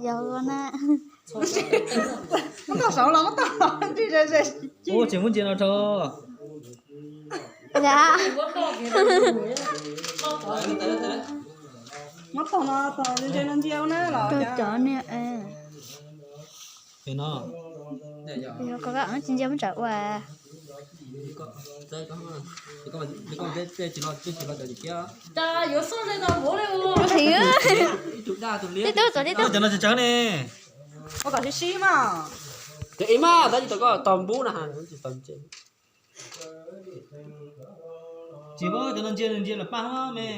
Cov na. Muab tau saud los muab tau los ntsis ze ze. Ua tseem muab ntsia no rau. Muab tau no, tau ntsia no ntsia ua na los cov niag. Koj tsis ntsia muab tsawv ua. Yuav xoj ze no muab li ua. Tib tug, tib tug. Cov no tsis tsawv ne. Ua kom sib sib mas. Cov ib mas tab tsis tau koj tau npub na. Tsis muab cov no ntsia, ntsia lawm paj me.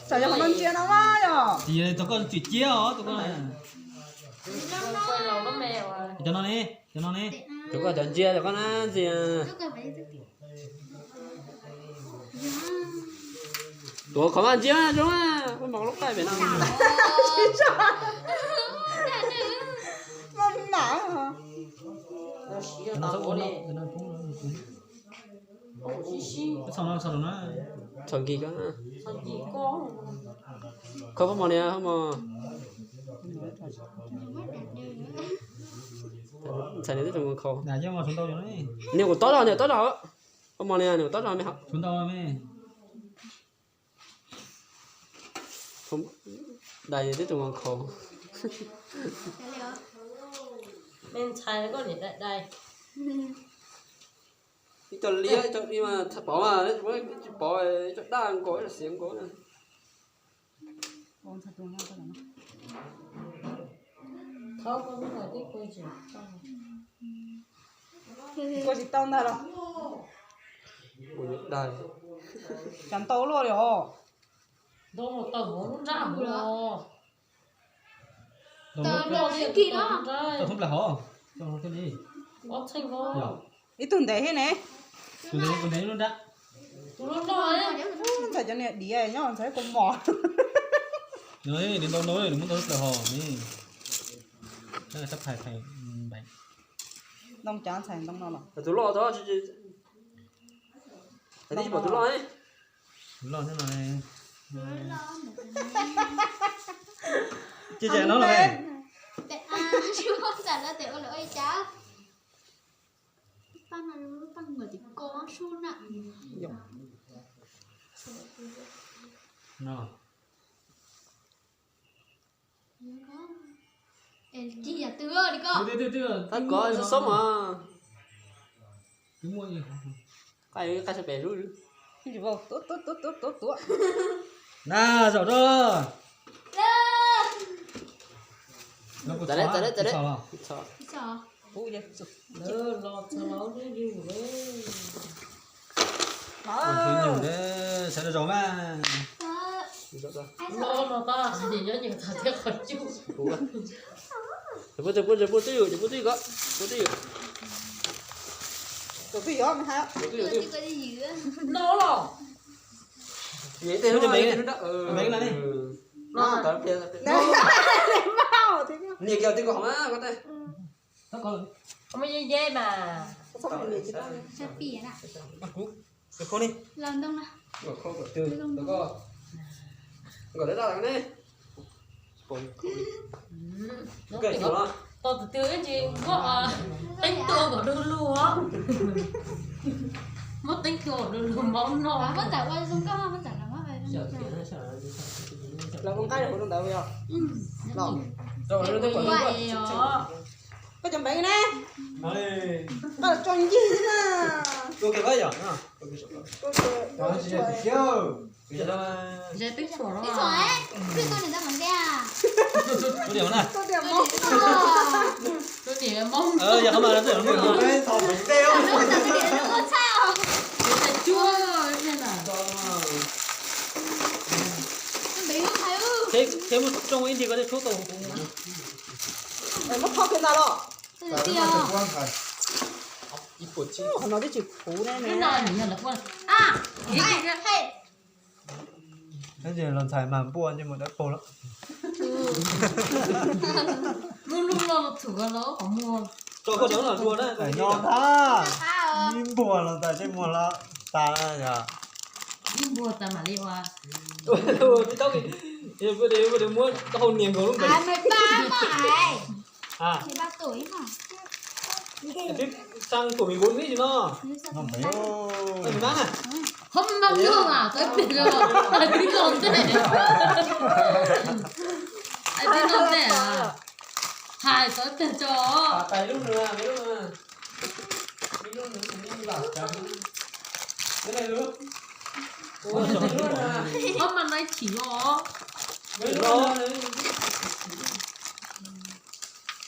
Tsam yog qhov no ntsia no mas yog. Tsis yog tau koj tsis ciab os, tau koj. Cov no ne, cov no ne. Cov koj cov ntsia cov koj na ntsia. Tuav qhov vaj ntsia zoo, ua mos lub qaij pem no. Txhaum nkig ko. Kho khaub mos niam, khaub mos. Ntxhais niam twb tseem khaus. Niam kuv tob zog, niam tob zog. Khaub mos niam, niam kuv tob zog me hov. Dais twb tseem khaus. Me ntxhais koj niam dais dais. Ib co liab, ib co li mas tsis pov mas, tsis pov, ib co daj nkaus, ib co xiav nkaus. Kua tsis tau ntag los. Cas ntau luaj li os. Ib tug ntev thiab ne. Ntxhais cov niag diav nyob ntxhais kua mos. Nws ntau no nws muab ntau plaws hos ne. Ntoo cas ntxhais ntoo no los. Tus loj tod, tus loj. Tus loj no. Cia no los. Tab kov xoob mas. Qaj, qaj pem lub. Na, zaum rau. Txav lawm, txav lawm, txav lawm. Sawv daws zaum mas. Puab twj ywm, puab twj ywm, puab twj ywm. Puab twj ywm. Nias kiag tib kaum hov mas koj tej. Muaj ye ye mas. Nkawd daj daj ne. Tos tus twg tsis muab teeb tua kom du lug os. Muab teeb tua kom du lug maub noj. Los ua nqaij rau hauv rau ntawd yog. Koj cov npeev ne. Koj tso ncig na. Tus twg tsis muaj teeb tua kom du lug. Thiab muab tsoo ib ntsis ko thiaj tshuab tau. Muab tho kiag ntag los. Qhov no twb tsis khuv ne. Los ntxhais mas npua ntsej muag dawb paug lawm. Lub lub loj txhum los qhov muag. Tso koj cov los dua na. Nyob ntag. Ib npuag los tas ntsej muag los tas yog. Ib npuag tas mam li ua. Ua tib thaub, ua muab hau nias nkaus lub npe. Twb xaa kuv mis nkaus ib no. Hov mas mas nyuj mas tawv peg os, hais tib no ntej, hais tib no ntej, hais tawv peg tso. Hov mas nai chim os.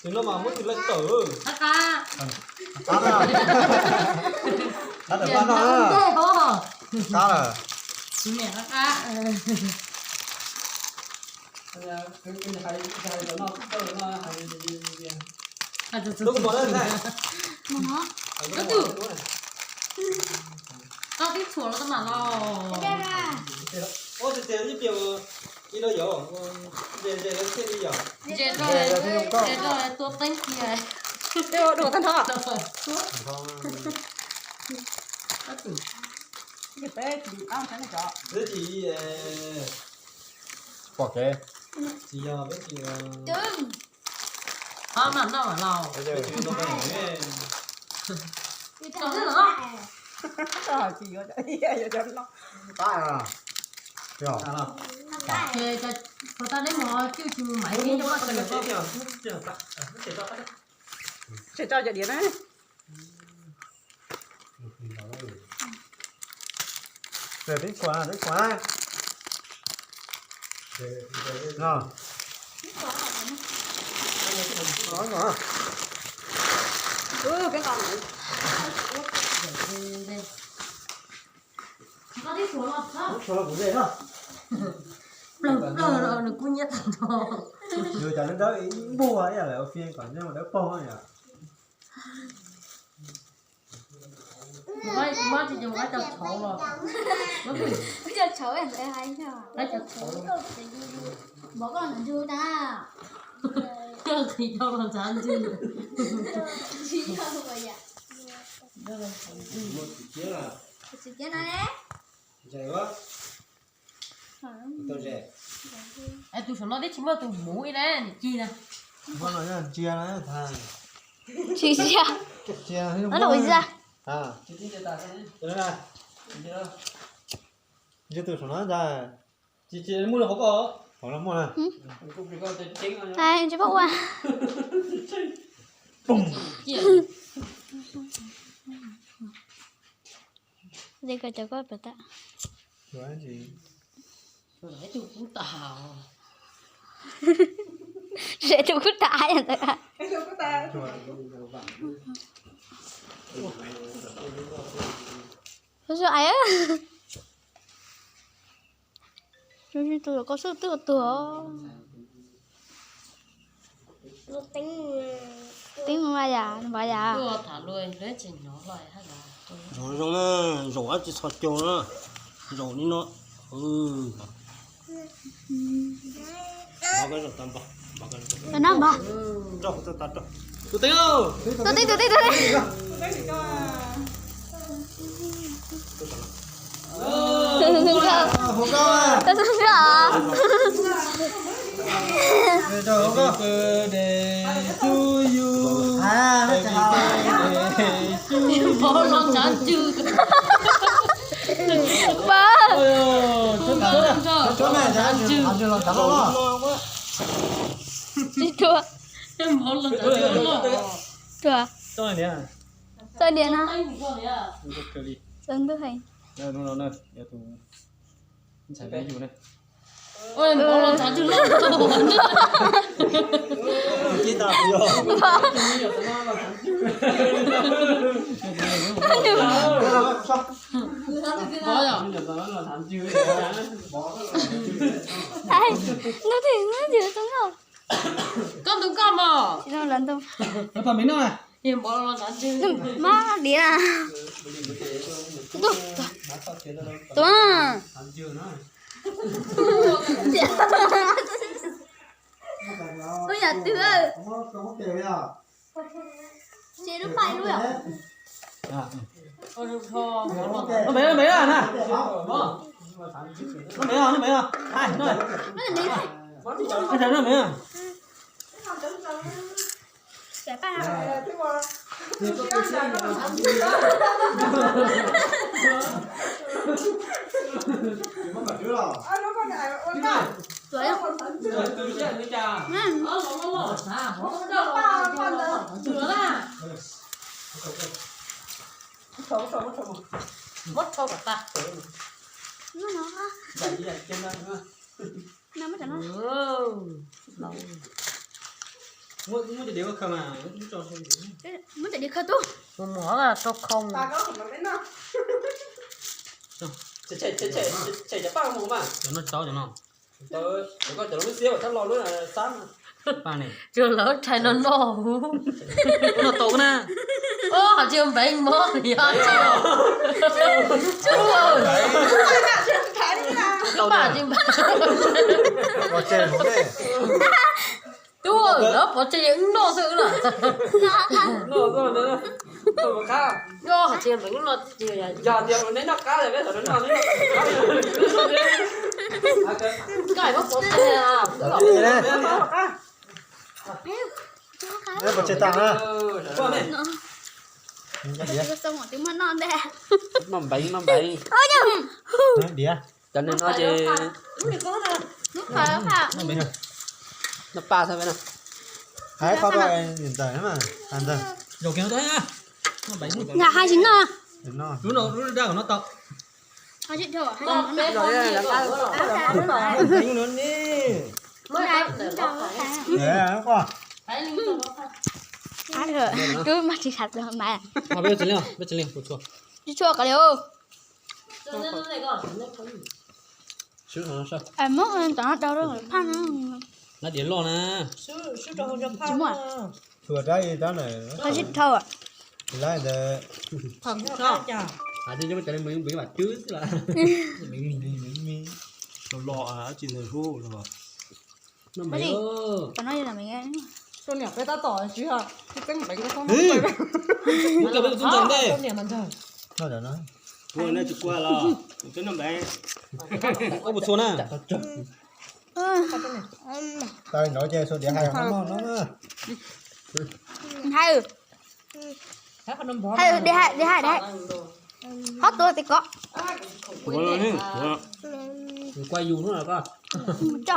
Tus no mas muab tus lawv tawm. Qab qab. Qab na. Qab tawm paj no na. Qab lawm. Tus niam qab qab. Tub, tub, tau tib txhuam los tau mam los. Ua tias ib pliag ib lo yom, ntses ntses lawv thiaj li yom. Ntses rau, ntses rau tua teeb kiag. Dua tag nrho. Peb tsis pom kev. Tsis yog peb tsis Qab mas noj mas laus. Qab no. Ces tau nej mus cwj tsis mus maiv teb rau koj sawv daws. Tseg tso cov diav na. Peb tshuav, peb tshuav na. Tshuav los kuv ze na. Plaws plaws los nws kuj nyiab tag nrho. Yus cov dawb dawb ib npuag ib yam li ua fij kom nyob dawb paug yom. Mus qab tsis ces mus qab cov tshauv los. Cov tshauv, qab cov tshauv. Npov koj los ntxhw tas. Qhis rau los ntxhw. Tsis yog. Tsis yog no ne. Es tus saum no twb tsis muaj tus muv ib le, nim ci na. Ntsia na. Tsis ntsia. Ntsia. Ntsia tus saum no ntag. Tsis muaj hauv koj. Hauv no muaj na. Tsis pab ua. Ze ko cov koj pam tas. Ze tus kub tas ntawd. Tus koj xwb twb tuag. Teeb mus yam npov yam. Zaum zoo na, zaum dab tsi txhos caug na, zaum li no. Tus no npog. Tus tib, tus tib, tus tib. Tus xub ntswg os. Npog los ntshav ntswg. Npog. Tsis tua. Npog los ntshav ntswg. Tua. Txoj niag no. Txawv ntuj heev. Ntuj twg ntuj twg tau noj. Koj ntu koj mog. Tsis noj lawv ntu. Mas diav na. Tuaj. Tuaj. Lub yam twg. Tsis lub pais lub yom. Npe npe na. Noj me, noj me, noj me. Noj me. Muab rau kom tag. Muab cov diav khaws mas, muab cov diav khaws tub. Mus mus rau khoo. Tshem cov paj mus mas. Cov no tsis tau cov no. Cov koj cov lub xiab uas thab lo lub xab. Tsuas lawv rhais no no huv. Ua no tau na. Ua hais tias npeev mob yog tsuas paj tias npeev. Tub, lawv pov tseg yeej noj xwb na. Ua hais tias npeev no. Yog tias neb noj qab, neb noj qab, neb noj qab. Nkaij muab pov tseg. Pov tseg tag na. Noj npeev, noj npeev. Diav. Cov neeg no ces noj paj xwb na. Hais qhov ko ntawm mas ntawd. Nqa hais tsis noj. Lub no, lub daj kom noj tau. Twb mas tsis sab mas. Tsis tshua qab li. Muab cov no rau phaj na. Lab diav loj na. Tsis muaj. Tsis dhau. Lab ntawd. Hais tias cov neeg npeev npeev vam twb xwb las. Npeev mis, npeev mis. Los los tsis ntawd hu los. Noj npeev. Tus no yog noj npeev. Tus niam peb tab tom tsis yog tsis txeeb npeev. Mus kawm peb tus tub ntawd ntej. Tus niam mas ntag. Ua nej tsis kua los peb noj npeev. Koj puas txhua na? Tau nrov ces xuas diav hais no no na. Hais. Hais, diav hais, diav hais, diav hais. Hov tuav tim ko. Kuv los ne, kuv. Kuv kuaj yus hnub no koj. Tso.